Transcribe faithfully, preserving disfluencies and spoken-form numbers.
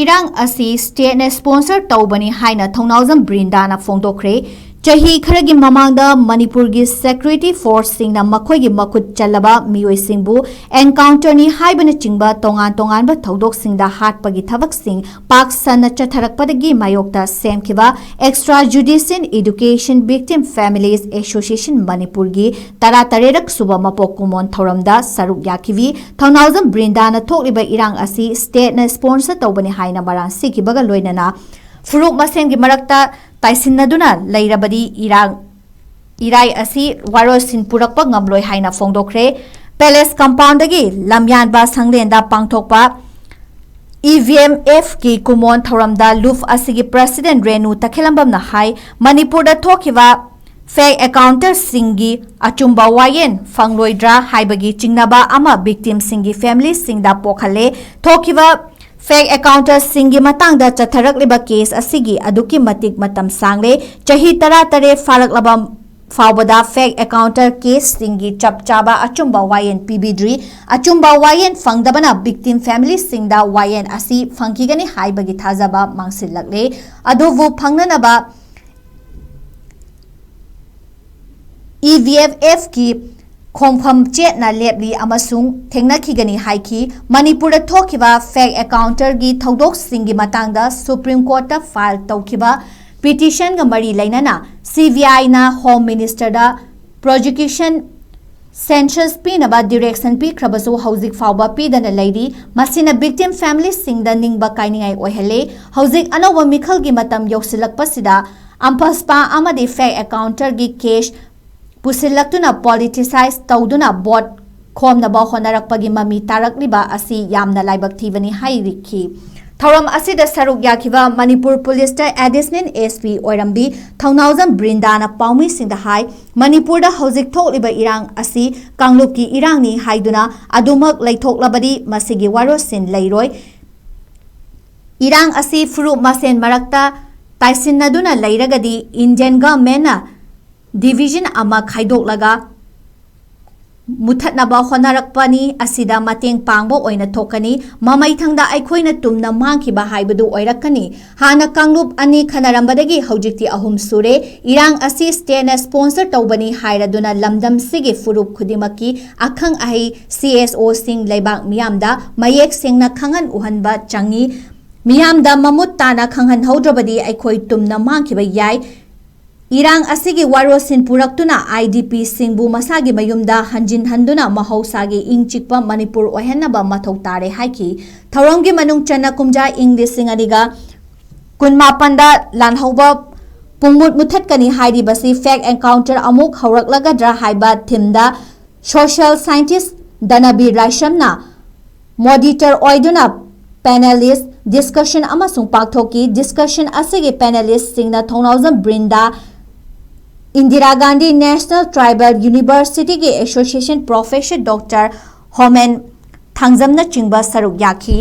ꯏꯔꯥꯡ ꯑꯁꯤ stateꯅ sponsor ꯇꯧꯕꯅꯤ ꯍꯥꯏꯅ ꯊꯧꯅꯥꯎꯖꯝ ꯕ꯭ꯔꯤꯟꯗꯥꯅ ꯐꯣꯡꯗꯣꯛꯈ꯭ꯔꯦ꯫ ꯆꯍꯤ ꯈꯔꯒꯤ ꯃꯃꯥꯡꯗ ꯃꯅꯤꯄꯨꯔꯒꯤ security forceꯁꯤꯡꯅ ꯃꯈꯣꯏꯒꯤ ꯃꯈꯨꯠ ꯆꯜꯂꯕ ꯃꯤꯑꯣꯏꯁꯤꯡꯕꯨ encounterꯅꯤ ꯍꯥꯏꯕꯅꯆꯤꯡꯕ ꯇꯣꯉꯥꯟ ꯇꯣꯉꯥꯟꯕ ꯊꯧꯗꯣꯛꯁꯤꯡꯗ ꯍꯥꯠꯄꯒꯤ ꯊꯕꯛꯁꯤꯡ ꯄꯥꯛ ꯁꯟꯅ ꯆꯠꯊꯔꯛꯄꯗꯒꯤ ꯃꯥꯌꯣꯛꯇ ꯁꯦꯝꯈꯤꯕ extra judicial education victim families association ꯃꯅꯤꯄꯨꯔꯒꯤ ꯇꯔꯥꯇꯔꯦꯠ ꯁꯨꯕ ꯃꯄꯣꯛ ꯀꯨꯝꯑꯣꯟ ꯊꯧꯔꯝꯗ ꯁꯔꯨꯛ ꯌꯥꯈꯤꯕꯤ ꯊꯧꯅꯥꯎꯖꯝ ꯕ꯭ꯔꯤꯟꯗꯥꯅ ꯊꯣꯛꯂꯤꯕ ꯏꯔꯥꯡ ꯑꯁꯤ stateꯅ sponsor ꯇꯧꯕꯅꯤ ꯍꯥꯏꯅ ꯃꯔꯥꯜ ꯁꯤꯈꯤꯕꯒ ꯂꯣꯏꯅꯅ ꯐꯨꯔꯨꯞ ꯃꯁꯦꯟꯒꯤ ꯃꯔꯛꯇ ꯇꯥꯏꯁꯤꯟꯅꯗꯨꯅ ꯂꯩꯔꯕꯗꯤ ꯏꯔꯥꯡ ꯏꯔꯥꯏ ꯑꯁꯤ ꯋꯥꯔꯣꯏꯁꯤꯟ ꯄꯨꯔꯛꯄ ꯉꯝꯂꯣꯏ ꯍꯥꯏꯅ ꯐꯣꯡꯗꯣꯛꯈ꯭ꯔꯦ꯫ Palace compoundꯗꯒꯤ ꯂꯝꯌꯥꯟꯕ ꯁꯪꯂꯦꯟꯗ ꯄꯥꯡꯊꯣꯛꯄ EVMFꯀꯤ ꯀꯨꯝꯑꯣꯟ ꯊꯧꯔꯝꯗ ꯂꯨꯞ ꯑꯁꯤꯒꯤ president ꯔꯦꯅꯨ ꯇꯈꯦꯂꯝꯕꯝꯅ ꯍꯥꯏ, ꯃꯅꯤꯄꯨꯔꯗ ꯊꯣꯛꯈꯤꯕ fake encounterꯁꯤꯡꯒꯤ ꯑꯆꯨꯝꯕ ꯋꯥꯌꯦꯜ ꯐꯪꯂꯣꯏꯗ꯭ꯔꯥ ꯍꯥꯏꯕꯒꯤ ꯆꯤꯡꯅꯕ ꯑꯃ victimꯁꯤꯡꯒꯤ familyꯁꯤꯡꯗ ꯄꯣꯛꯍꯜꯂꯦ꯫ ꯊꯣꯛꯈꯤꯕ fake encounterꯁꯤꯡꯒꯤ ꯃꯇꯥꯡꯗ ꯆꯠꯊꯔꯛꯂꯤꯕ case ꯑꯁꯤꯒꯤ ꯑꯗꯨꯛꯀꯤ ꯃꯇꯤꯛ ꯃꯇꯝ ꯁꯥꯡꯂꯦ꯫ ꯆꯍꯤ ꯇꯔꯥꯇꯔꯦꯠ ꯐꯥꯔꯛꯂꯕ ꯐꯥꯎꯕꯗ fake encounter caseꯁꯤꯡꯒꯤ ꯆꯞ ꯆꯥꯕ ꯑꯆꯨꯝꯕ ꯋꯥꯌꯦꯜ ꯄꯤꯕꯤꯗ꯭ꯔꯤ꯫ ꯑꯆꯨꯝꯕ ꯋꯥꯌꯦꯜ ꯐꯪꯗꯕꯅ victim familyꯁꯤꯡꯗ ꯋꯥꯌꯦꯜ ꯑꯁꯤ ꯐꯪꯈꯤꯒꯅꯤ ꯍꯥꯏꯕꯒꯤ ꯊꯥꯖꯕ ꯃꯥꯡꯁꯤꯜꯂꯛꯂꯦ꯫ ꯑꯗꯨꯕꯨ ꯐꯪꯅꯅꯕ EVMFꯀꯤ ꯈꯣꯡꯐꯝ ꯆꯦꯠꯅ ꯂꯦꯞꯂꯤ ꯑꯃꯁꯨꯡ ꯊꯦꯡꯅꯈꯤꯒꯅꯤ ꯍꯥꯏꯈꯤ꯫ ꯃꯅꯤꯄꯨꯔꯗ ꯊꯣꯛꯈꯤꯕ fake encounterꯒꯤ ꯊꯧꯗꯣꯛꯁꯤꯡꯒꯤ ꯃꯇꯥꯡꯗ Supreme Courtꯇ file ꯇꯧꯈꯤꯕ petitionꯒ ꯃꯔꯤ ꯂꯩꯅꯅ CBIꯅ Home Ministerꯗ prosecution sanction ꯄꯤꯅꯕ direction ꯄꯤꯈ꯭ꯔꯕꯁꯨ ꯍꯧꯖꯤꯛ ꯐꯥꯎꯕ ꯄꯤꯗꯅ ꯂꯩꯔꯤ꯫ ꯃꯁꯤꯅ victim familyꯁꯤꯡꯗ ꯅꯤꯡꯕ ꯀꯥꯏꯅꯤꯡꯉꯥꯏ ꯑꯣꯏꯍꯜꯂꯦ꯫ ꯍꯧꯖꯤꯛ ꯑꯅꯧꯕ ꯃꯤꯈꯜꯒꯤ ꯃꯇꯝ ꯌꯧꯁꯤꯜꯂꯛꯄꯁꯤꯗ ꯑꯝꯐꯁꯄꯥ ꯑꯃꯗꯤ fake encounterꯒꯤ case ꯄꯨꯁꯤꯜꯂꯛꯇꯨꯅ politicize ꯇꯧꯗꯨꯅ vote ꯈꯣꯝꯅꯕ ꯍꯣꯠꯅꯔꯛꯄꯒꯤ ꯃꯃꯤ ꯇꯥꯔꯛꯂꯤꯕ ꯑꯁꯤ ꯌꯥꯝꯅ ꯂꯥꯏꯕꯛ ꯊꯤꯕꯅꯤ ꯍꯥꯏꯔꯤꯈꯤ꯫ ꯊꯧꯔꯝ ꯑꯁꯤꯗ ꯁꯔꯨꯛ ꯌꯥꯈꯤꯕ ꯃꯅꯤꯄꯨꯔ ꯄꯨꯂꯤꯁꯇ additional SP ꯑꯣꯏꯔꯝꯕꯤ ꯊꯧꯅꯥꯎꯖꯝ ꯕ꯭ꯔꯤꯟꯗꯥꯅ ꯄꯥꯎꯃꯤꯁꯤꯡꯗ ꯍꯥꯏ, ꯃꯅꯤꯄꯨꯔꯗ ꯍꯧꯖꯤꯛ ꯊꯣꯛꯂꯤꯕ ꯏꯔꯥꯡ ꯑꯁꯤ ꯀꯥꯡꯂꯨꯞꯀꯤ ꯏꯔꯥꯡꯅꯤ ꯍꯥꯏꯗꯨꯅ ꯑꯗꯨꯃꯛ ꯂꯩꯊꯣꯛꯂꯕꯗꯤ ꯃꯁꯤꯒꯤ ꯋꯥꯔꯣꯠꯁꯤꯟ ꯂꯩꯔꯣꯏ꯫ ꯏꯔꯥꯡ ꯑꯁꯤ ꯐꯨꯔꯨꯞ ꯃꯁꯦꯟ ꯃꯔꯛꯇ ꯇꯥꯏꯁꯤꯟꯅꯗꯨꯅ ꯂꯩꯔꯒꯗꯤ Indian governmentꯅ division ꯑꯃ ꯈꯥꯏꯗꯣꯛꯂꯒ ꯃꯨꯊꯠꯅꯕ ꯍꯣꯠꯅꯔꯛꯄꯅꯤ꯫ ꯑꯁꯤꯗ ꯃꯇꯦꯡ ꯄꯥꯡꯕ ꯑꯣꯏꯅ ꯊꯣꯛꯀꯅꯤ꯫ ꯃꯃꯩꯊꯪꯗ ꯑꯩꯈꯣꯏꯅ ꯇꯨꯝꯅ ꯃꯥꯡꯈꯤꯕ ꯍꯥꯏꯕꯗꯨ ꯑꯣꯏꯔꯛꯀꯅꯤ꯫ ꯍꯥꯟꯅ ꯀꯥꯡꯂꯨꯞ ꯑꯅꯤ ꯈꯟꯅꯔꯝꯕꯗꯒꯤ ꯍꯧꯖꯤꯛꯇꯤ ꯑꯍꯨꯝ ꯁꯨꯔꯦ꯫ ꯏꯔꯥꯡ ꯑꯁꯤ stateꯅ sponsor ꯇꯧꯕꯅꯤ ꯍꯥꯏꯔꯗꯨꯅ ꯂꯝꯗꯝꯁꯤꯒꯤ ꯐꯨꯔꯨꯞ ꯈꯨꯗꯤꯡꯃꯛꯀꯤ ꯑꯈꯪ ꯑꯍꯩ C S Oꯁꯤꯡ ꯂꯩꯕꯥꯛ ꯃꯤꯌꯥꯝꯗ ꯃꯌꯦꯛ ꯁꯦꯡꯅ ꯈꯪꯍꯟ ꯎꯍꯟꯕ ꯆꯪꯏ꯫ ꯃꯤꯌꯥꯝꯗ ꯃꯃꯨꯠ ꯇꯥꯅ ꯈꯪꯍꯟꯍꯧꯗ꯭ꯔꯕꯗꯤ ꯑꯩꯈꯣꯏ ꯇꯨꯝꯅ ꯃꯥꯡꯈꯤꯕ ꯌꯥꯏ꯫ ꯏꯔꯥꯡ ꯑꯁꯤꯒꯤ ꯋꯥꯔꯣꯜꯁꯤꯟ ꯄꯨꯔꯛꯇꯨꯅ IDPꯁꯤꯡꯕꯨ ꯃꯁꯥꯒꯤ ꯃꯌꯨꯝꯗ ꯍꯟꯖꯤꯟꯍꯟꯗꯨꯅ ꯃꯍꯧꯁꯥꯒꯤ ꯏꯪ ꯆꯤꯛꯄ ꯃꯅꯤꯄꯨꯔ ꯑꯣꯏꯍꯟꯅꯕ ꯃꯊꯧ ꯇꯥꯔꯦ ꯍꯥꯏꯈꯤ꯫ ꯊꯧꯔꯝꯒꯤ ꯃꯅꯨꯡ ꯆꯟꯅ ꯀꯨꯝꯖꯥ ꯏꯪ ꯂꯤꯁꯤꯡ ꯑꯅꯤꯒ ꯀꯨꯟꯃꯥꯄꯟꯗ ꯂꯥꯟꯍꯧꯕ ꯄꯨꯡꯃꯨꯠ ꯃꯨꯊꯠꯀꯅꯤ ꯍꯥꯏꯔꯤꯕꯁꯤ fake encounter ꯑꯃꯨꯛ ꯍꯧꯔꯛꯂꯒꯗ꯭ꯔꯥ ꯍꯥꯏꯕ themeꯗ social scientist ꯙꯅꯕꯤꯔ ꯂꯥꯏꯁ꯭ꯔꯝꯅ moderator ꯑꯣꯏꯗꯨꯅ panelist discussion ꯑꯃꯁꯨꯡ ꯄꯥꯡꯊꯣꯛꯈꯤ꯫ Discussion ꯑꯁꯤꯒꯤ panelistꯁꯤꯡꯅ ꯊꯧꯅꯥꯎꯖꯝ ꯕ꯭ꯔꯤꯟꯗꯥ, Indira Gandhi National Tribal Universityꯒꯤ association professor Doctor ꯍꯣꯃꯦꯟ ꯊꯥꯡꯖꯝꯅꯆꯤꯡꯕ ꯁꯔꯨꯛ ꯌꯥꯈꯤ꯫